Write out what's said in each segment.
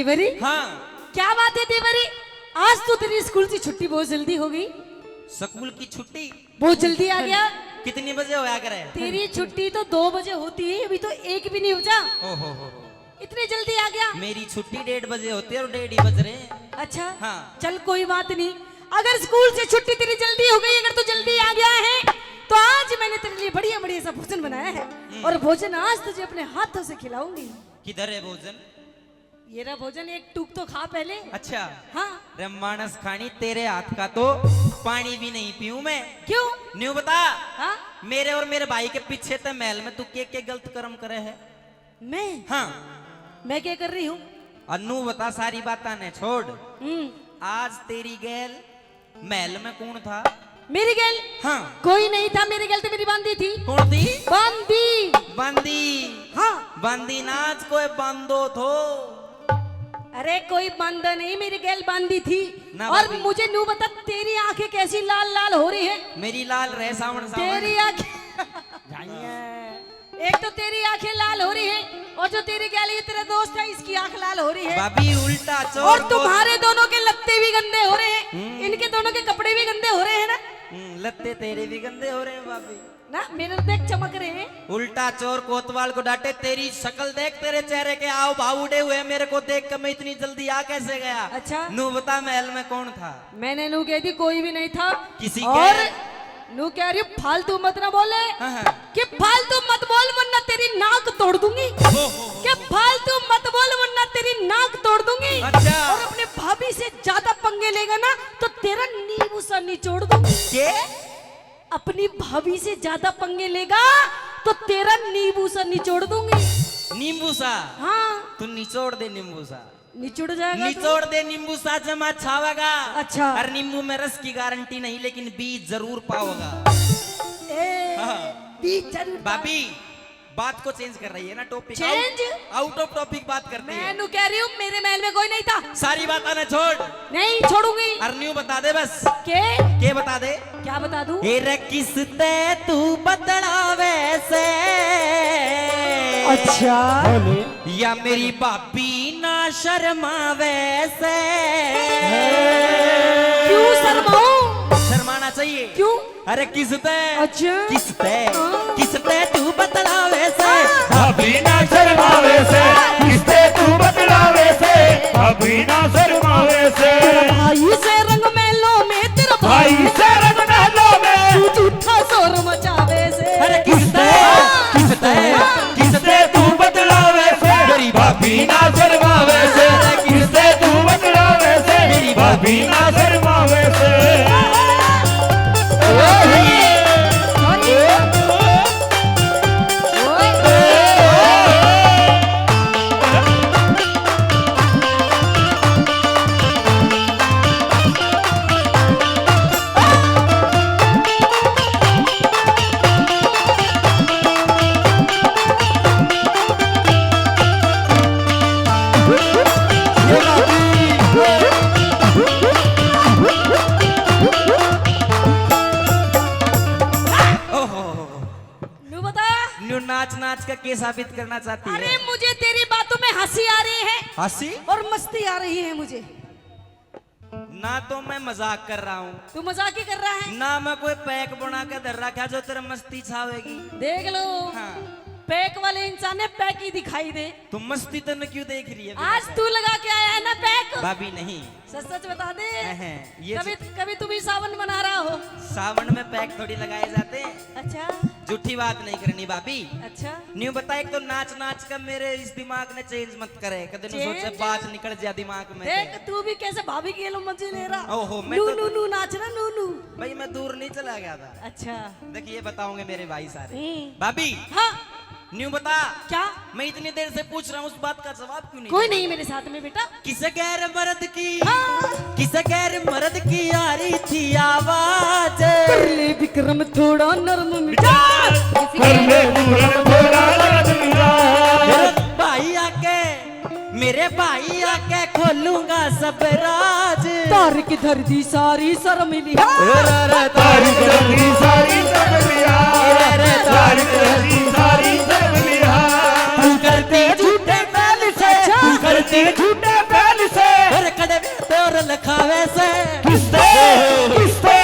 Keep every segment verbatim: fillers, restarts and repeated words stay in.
देवरी? हाँ। क्या बात है देवरी, आज तो तेरी स्कूल की छुट्टी बहुत जल्दी हो गई। स्कूल की छुट्टी? बहुत जल्दी आ गया। कितनी बजे होया करे? तेरी छुट्टी तो दो बजे होती है, अभी तो एक भी नहीं बजा। ओहो हो हो। इतनी जल्दी आ गया? मेरी छुट्टी डेढ़ बजे होती है और डेढ़ ही बज रहे हैं। अच्छा। हाँ। चल कोई बात नहीं, अगर स्कूल से छुट्टी तेरी जल्दी हो गई, अगर तू जल्दी आ गया है, तो आज मैंने तेरे लिए बढ़िया बढ़िया सा भोजन बनाया है। हम्म। और भोजन आज तुझे अपने हाथों से खिलाऊंगी। किधर है भोजन? ये रहा भोजन, एक टूक तो खा पहले। अच्छा। हाँ। रे मानस खानी, तेरे हाथ का तो पानी भी नहीं पीऊं मैं। क्यों? न्यू बता। हाँ? मेरे और मेरे भाई के पीछे ते महल में तू के के गलत कर्म करे है? मैं? हाँ। मैं क्या कर रही हूँ? और नू बता, सारी बातां ने छोड़। हम्म। आज तेरी गैल महल में कौन था? मेरी गैल? हाँ। कोई नहीं था, मेरी गैल तो मेरी बांदी थी। कौन थी? बांदी। बांदी। हाँ। बांदी नाच कोई बांदो थो। अरे कोई बांदो नहीं, मेरी गैल बांदी थी। ना और भाभी। मुझे नू बता, तेरी आंखें कैसी लाल लाल हो रही है? मेरी लाल रहे सावन सावन। तेरी आंखें जाइए। एक तो तेरी आंखें लाल हो रही है और जो तेरी गैल, ये तेरा दोस्त है, इसकी आंख लाल हो रही है। भाभी उल्टा चोर और को तुम्हारे दोनों के लत्ते भी गंदे हो रहे हैं, हम्म। इनके दोनों के कपड़े भी गंदे हो रहे हैं ना। हम्म, लत्ते तेरे भी गंदे हो रहे हैं भाभी। ना, मेरे तो देख चमक रहे हैं। उल्टा चोर कोतवाल को डांटे, तेरी शक्ल देख, तेरे चेहरे के हाव भाव उड़े हुए हैं, मेरे को देख के मैं इतनी जल्दी आ कैसे गया? अच्छा। नू बता महल में कौन था? मैंने नू कह दी कोई भी नहीं था। किसी और के नू कह रही हूँ, फालतू मत ना बोले। हाँ, हाँ। कि फालतू मत बोल वरना तेरी नाक तोड़ दूंगी। ओहो। कि फालतू मत बोल वरना तेरी नाक तोड़ दूंगी। अच्छा। और अपने भाभी से ज्यादा पंगे लेगा ना तो तेरा नींबू सा निचोड़ दूंगी। के? अपनी भाभी से ज्यादा पंगे लेगा तो तेरा नींबू सा निचोड़ दूंगी। नींबू सा? हाँ। तू निचोड़ दे नींबू सा। निचुड़ जाएगा तू? निचोड़ दे नींबू सा, जमा छावेगा। अच्छा। और नींबू में रस की गारंटी नहीं, लेकिन बीज जरूर पाओगा। ए, हाँ। बीज जरूर पाओ। भाभी, बात को चेंज कर रही है ना, topic. Change? Out of topic बात करती है। मैं नू कह रही हूँ, मेरे महल में कोई नहीं था। सारी बात आना छोड़। नहीं छोड़ूंगी। और न्यू बता दे बस। के? के बता दे? क्या बता दूं? ए रे किस ते तू बतलावे से? अच्छा। या मेरी भाभी ना शर्मावे से। क्यों शर्माऊं? शर्माना चाहिए। क्यों? अरे किस ते? अच्छा। किस ते? हाँ। किस ते तू बतलावे से? हाँ। भाभी ना शर्मावे से। किस ते तू बतलावे से? भाभी ना शर्मावे से। तेरा भाई से रंग महलों में, तेरा भाई भाई से रंग महलों में। तू झूठा शोर मचावे से। अरे किस ते? हाँ। किस ते? हाँ। किस ते तू बतलावे से? मेरी भाभी ना शर्मावे से। किस ते तू बतलावे से? मेरी भाभी ना शर्मावे से। ओहो। न्यू बता। न्यू नाच नाच का के साबित करना चाहती है? अरे, मुझे तेरी बातों में हंसी आ रही है। हंसी? और मस्ती आ रही है मुझे। ना तो मैं मजाक कर रहा हूँ। तू मजाक ही कर रहा है। ना मैं कोई पैक बना के धर रखा जो तेरे मस्ती छावेगी। देख लो। हाँ। पैक वाले इंसान ने पैक ही दिखाई दे। तू मस्ती तन्ने क्यों देख रही है? आज तू लगा के आया है ना पैक। भाभी नहीं। सच सच बता दे। हैं, हैं, ये कभी, च- कभी तुम ही सावन मना रहा हो। सावन में पैक थोड़ी लगाए जाते हैं। अच्छा। झूठी बात नहीं करनी भाभी। अच्छा। न्यू बता, एक तो नाच नाच कर मेरे इस दिमाग ने चेंज मत करे, कदे नु सोचे change? बात निकल जा दिमाग में देख, से। तू भी कैसे भाभी के लो मजे ले रहा। ओहो, मैं नू, तो नू, नू नाच रहा, नू, नू। भाई, मैं दूर नहीं चला गया था। अच्छा। देखिए, बताओगे मेरे भाई सारे। हम्म। भाभी। हाँ। न्यू बता। क्या? मैं इतनी देर से पूछ रहा हूँ, उस बात का जवाब क्यों नहीं कोई दे रही? नहीं मेरे साथ में बेटा। किस गैर मर्द की, हाँ। किस गैर मर्द की आ रही थी आवाज? कर ले विक्रम थोड़ा नरम मिजाज। कर ले विक्रम थोड़ा नरम मिजाज। मेरे भाई आके, मेरे भाई आके खोलूंगा सब राज। तार की धर दी सारी शर्म लिहाज। रे रे तारीख धरती सारी सब लिहाज। रे रे तारीख धरती सारी सब लिहाज। तू करती झूठे पहल से, अच्छा। तू करती झूठे खावे से। किसते, किसते,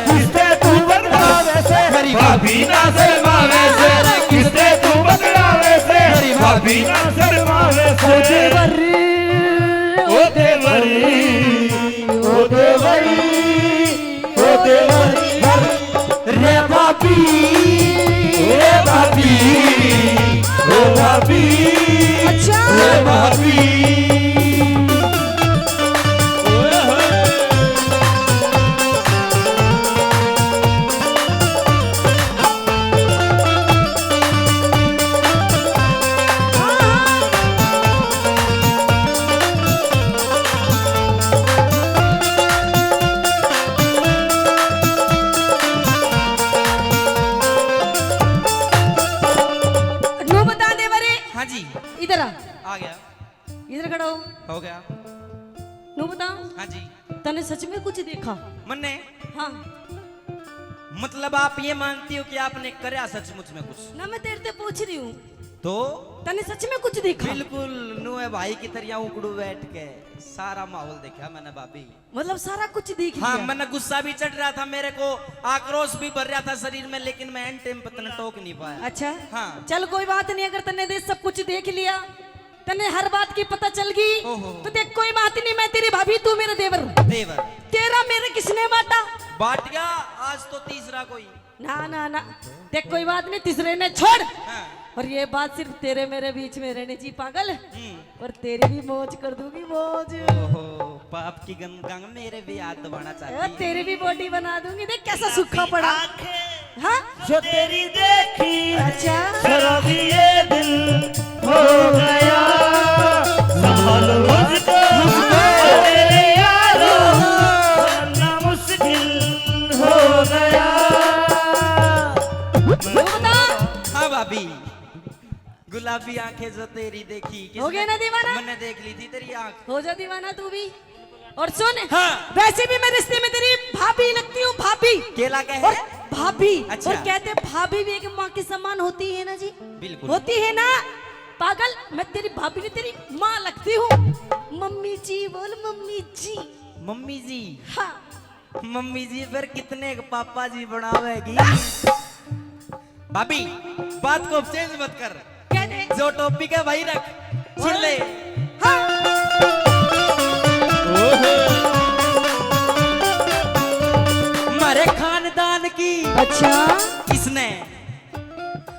किसते तू बदलावे से? मेरी भाभी ना शर्मावे से। किसते तू बदलावे से? मेरी भाभी ना शर्मावे से। ओ देवर, ओ देवर, ओ देवर, ओ देवर। रे भाभी, रे भाभी, ओ भाभी, अच्छा। रे भाभी। नू बता दे बरे। हाँ जी। इधर आ। आ गया। इधर खड़ा हो। हो गया। नू बता। हाँ जी। तने सच में कुछ देखा? मन्ने? हाँ। मतलब आप ये मानती हो कि आपने करया सचमुच में कुछ? ना, मैं तेरे ते पूछ रही हूँ। तो? तने सच में कुछ देखा? बिल्कुल, नू है भाई की तरह उकड़ू बैठ के सारा माहौल देखा मैंने भाभी। मतलब सारा कुछ देख लिया? हाँ, मैंने गुस्सा भी चढ़ रहा था मेरे को, आक्रोश भी भर रहा था शरीर में, लेकिन मैं एन टाइम पे तने टोक नहीं पाया। अच्छा? हाँ। चल कोई बात नहीं, अगर तन्ने दे सब कुछ देख लिया, तन्ने हर बात की पता चल गई, ओहो। तो देख कोई बात नहीं, मैं तेरी भाभी, तू मेरा देवर। देवर। तेरा मेरे किसने बांटा? बांट गया, आज तो तीसरा कोई। ना, ना, ना, देख कोई बात नहीं, तीसरे ने छोड़। हाँ। और ये बात सिर्फ तेरे मेरे बीच में रहनी चाहिए, पागल। हम्म। और तेरी भी मौज कर दूंगी, मौज। ओहो, पाप की गंगा में मेरे भी हाथ दबाना चाहती ए, है। तेरी भी बॉडी बना दूंगी, देख कैसा सूखा पड़ा। आंखें हाँ? जो तेरी देखी, अच्छा। शराबी ये दिल हो गया। संभालो मुझको, मुझको। तेरे यारो, बनना मुश्किल हो गया। तू बता। हाँ भाभी। गुलाबी आंखें जो तेरी देखी, हो गया ना दीवाना? मैंने देख ली थी तेरी आंख। हो जा दीवाना तू भी। और सुन, हाँ। वैसे भी मैं रिश्ते में तेरी भाभी लगती हूँ, भाभी। के लागे है? और भाभी। अच्छा। और कहते भाभी भी एक माँ के समान होती है ना जी? बिल्कुल। होती है ना? पागल, मैं तेरी भाभी नहीं, तेरी माँ लगती हूँ। मम्मी जी बोल, मम्मी जी। मम्मी जी। हाँ। मम्मी जी फिर कितने के पापा जी बनावेगी? भाभी, बात को चेंज मत कर। क्या दे? जो टॉपिक है वही रख। छिल्ले। हाँ। मारे खानदान की अच्छा। इसने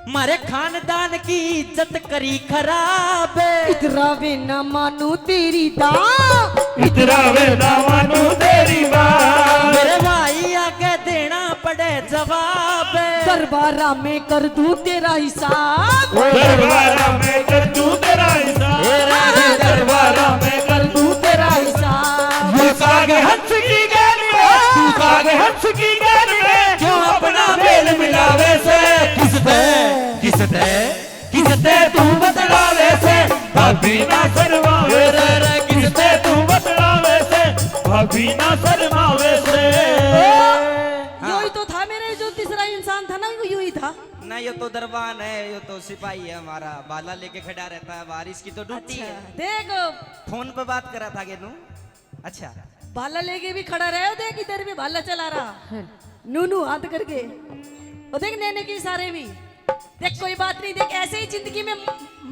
मारे खानदान की इज्जत करी खराब। इतरावे ना मानू तेरी दा। इतरावे ना मानू तेरी बात। मेरे भाई आगे देना पड़े जवाब। दरबारा में कर दूं तेरा हिसाब। दरबारा में कर दूं तेरा हिसाब। ए राजा दरबारा में कर दूं तेरा हिसाब। तू साग हंस की गैल में, तू साग हंस की गैल में, क्यों अपना मेल मिलावे से? किसते, किसते, किसते तू बतलावे से? भाभी ना शर्मावे से। किसते तू बतलावे से? भाभी ना शर्मावे से। हाँ। यो ही तो था मेरे, जो तीसरा इंसान था ना, यो ही था। ना, यो तो दरबान है, यो तो सिपाही है हमारा, भाला लेके खड़ा रहता है बाहर, इसकी तो ड्यूटी अच्छा, है। देख। फोन पे बात करा था गेनू। अच्छा। भाला लेके भी खड़ा रहे, देख इधर भी भाला चला रहा। नू नू हाथ करके। और देख नैने के इशारे भी। देख कोई बात नहीं, देख ऐसे ही जिंदगी में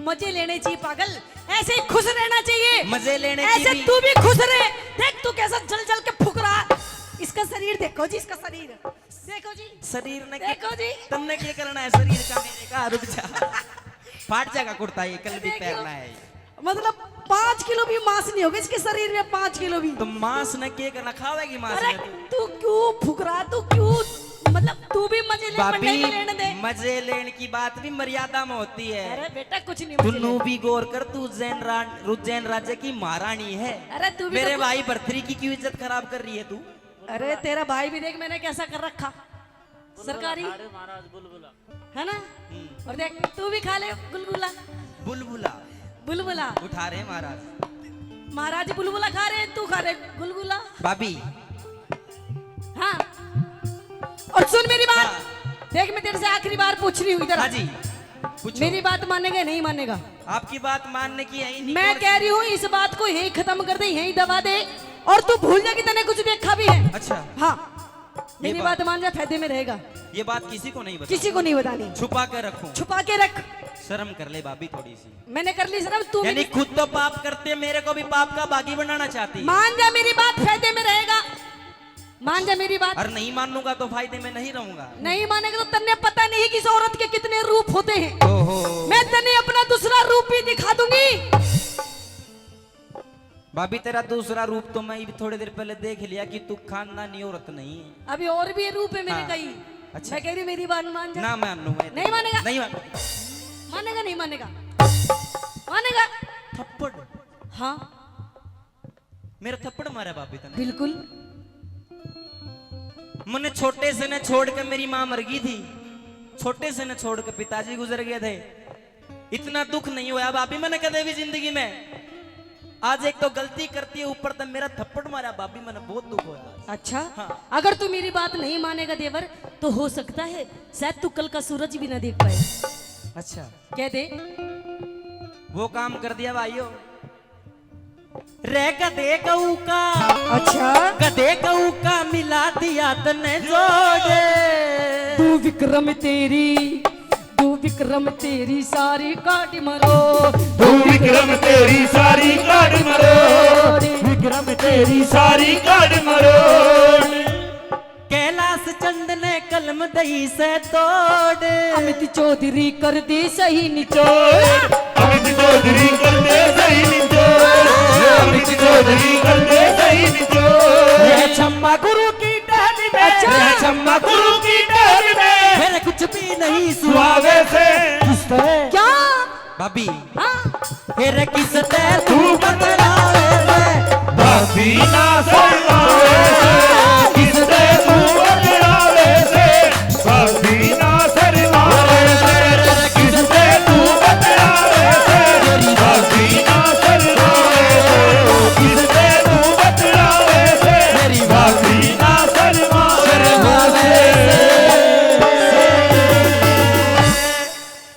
मजे लेने चाहिए पागल, ऐसे ही खुश रहना चाहिए। मजे लेने ऐसे की भी। तू भी खुश रहे। देख तू कैसा जल जल के फुक रहा। इसका शरीर देखो जी, इसका शरीर। देखो जी। शरीर ने देखो जी। तुमने क्या करना है शरीर का मेरे का? रुक जा। फाट जाएगा कुर्ता, ये कल भी देखो। पहनना है। मतलब पाँच किलो भी मांस नहीं होगा इसके शरीर में, पाँच किलो भी। तो मांस ने के करना, खावेगी मांस अरे ने तू? तू क्यों फुकरा, तू क्यों, मतलब तू भी मजे ले, भाभी, मंडे को लेने दे। मजे लेने की बात भी मर्यादा में होती है। अरे बेटा कुछ नहीं, तू मजे नू ले। भी गौर कर, तू जैन राज, जैन राज्य की महारानी है। अरे तू भी मेरे तो भाई भरतरी की क्यों इज्जत खराब कर रही है तू? अरे तेरा भाई भी देख मैंने कैसा कर रखा। सरकारी। खा रहे महाराज बुलबुला। है ना? हम्म। और देख तू भी खा ले गुलगुला। बुलबुला। बुलबुला। उठा रहे महाराज। महाराज बुलबुला खा रहे, तू खा रहे गुलगुला। भाभी। हाँ। और सुन मेरी बात। हाँ। देख मैं तेरे से आखिरी बार पूछ रही हूँ, इधर आ। हाँ जी। पूछो। मेरी बात मानेगा, नहीं मानेगा? आपकी बात मानने की यही नहीं मैं कह रही हूँ, इस बात को यहीं खत्म कर दे, यहीं दबा दे। और तू भूल जा कि तने कुछ देखा भी है। अच्छा। हाँ, मेरी ये बात बात- मान जा, फायदे में रहेगा। ये बात किसी को नहीं बतानी। किसी को नहीं बतानी। छुपा के रखूं। छुपा के रख। शर्म कर ले भाभी थोड़ी सी। मैंने कर ली शर्म, तू यानी मेरी खुद तो पाप करते, मेरे को भी पाप का बागी बनाना चाहती है। मान जा, मेरी बात फायदे में रहेगा। मान जा मेरी बात। और नहीं मानूंगा तो फायदे में नहीं रहूंगा। नहीं मानेगा तो तन्ने पता नहीं कि इस औरत के कितने रूप होते हैं। ओहो। मैं तन्ने अपना दूसरा रूप भी दिखा दूंगी। भाभी, तेरा दूसरा रूप तो मैं भी थोड़ी देर पहले देख लिया कि तू खानदानी औरत नहीं है। अभी और भी रूप है मेरे हाँ। कई। अच्छा। मैं कह रही हूँ, मेरी बात मान जा। ना मानू मैं। नहीं मानेगा? नहीं मान। मानेगा, नहीं मानेगा? मानेगा? थप्पड़। हाँ, मेरा थप्पड़ मारा भाभी तने। बिल्कुल। मने छोटे से ने छोड़ के मेरी माँ मर गई थी, छोटे से ने छोड़ के पिताजी गुजर गए थे। इतना दुख नहीं होया भाभी मैंने कदे भी जिंदगी में। आज एक तो गलती करती है, ऊपर तो मेरा थप्पड़ मारा भाभी, मैंने बहुत दुख होया। अच्छा, हाँ। अगर तू मेरी बात नहीं मानेगा देवर, तो हो सकता है शायद तू कल का सूरज भी ना देख पाए। अच्छा। कह दे। वो काम कर दिया भाइयों। रे गधे गऊ का, अच्छा। गधे गऊ का मिला दिया तने जोड़। तू विक्रम तेरी, तू विक्रम तेरी सारी काट मरो। तू विक्रम तेरी सारी काट मरो। विक्रम तेरी सारी काट मरो। कैलाश चंद ने कलम दई से तोड़। अमित चौधरी कर दे सही निचोड़। अमित चौधरी कर दे सही निचोड़। अमित चौधरी कर दे सही निचोड़। यह छम्मा गुरु की टहनी में, अच्छा। यह छम्मा गुरु की टहनी में। मेरे कुछ भी नहीं सुहावे से। किससे? क्या? भाभी, हाँ। फिर किसते तू बतलावे से? भाभी